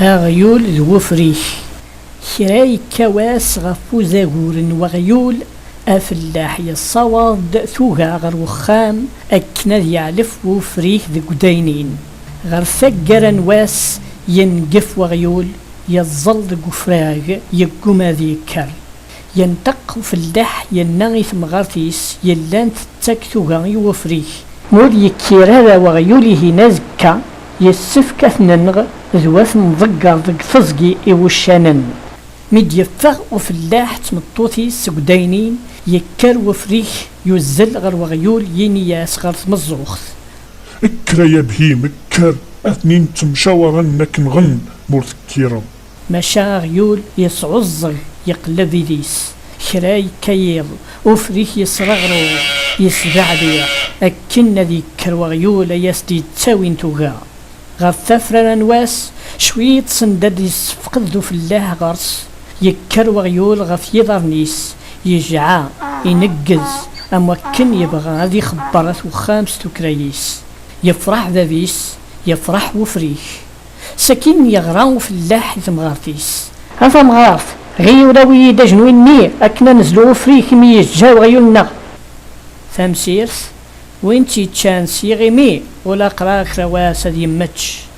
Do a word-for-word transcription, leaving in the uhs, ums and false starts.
Aɣyul d wufrik. Kra yekka wass ɣef uzagur n weɣyul, afellaḥ yessawaḍ-d tuga ɣer wexxam akken ad yeɛlef wufrik deg udaynin. Ɣer taggara n wass, yengef weɣyul, yeẓẓel deg ufrag, yegguma ad yekker. Yenṭeq ufellaḥ, yenna i temɣart-is yellan tettak tuga i wufrik: "Ma ur yekkir ara weɣyul-ihin azekka, yessefk ad t-nenɣ d wat nḍegger deg teẓgi i wuccanen." Mi d-yeffeɣ ufellaḥ d tmeṭṭut-is seg udaynin, yekker wufrik, yuzzel ɣer weɣyul, yini-as ɣer tmeẓẓuɣt: "Kker ay abhim, kker! Atni ttemcawaren akken nɣen ma ur tekkireḍ." Maca aɣyul yesɛuẓẓeg, yeqleb idis. Kra yekka yiḍ, ufrik yesreɣruɣ, yesbeɛbiɛ, akken ad yekker weɣyul ay as-d-yettawin tuga. Ɣef tafrara n wass, cwiṭ send ad d-yessefqed d ufellaḥ ɣer-s, yekker weɣyul ɣef yiḍarren-is, yejɛa, ineggez, am wakken yebɣa ad ixebber at wexxam s tukra-is. Yefreḥ bab-is, yefreḥ wufrik. Sakin yeɣra ufellaḥ i temɣart-is: "A tamɣart, ɣiwel awi-yi-d ajenwi-nni akken ad nezlu ufrik imi yejja weɣyul-nneɣ." Tamsirt: "Win tt-yeččan s yiɣimi, ula aqraq kra wass ad yemmečč."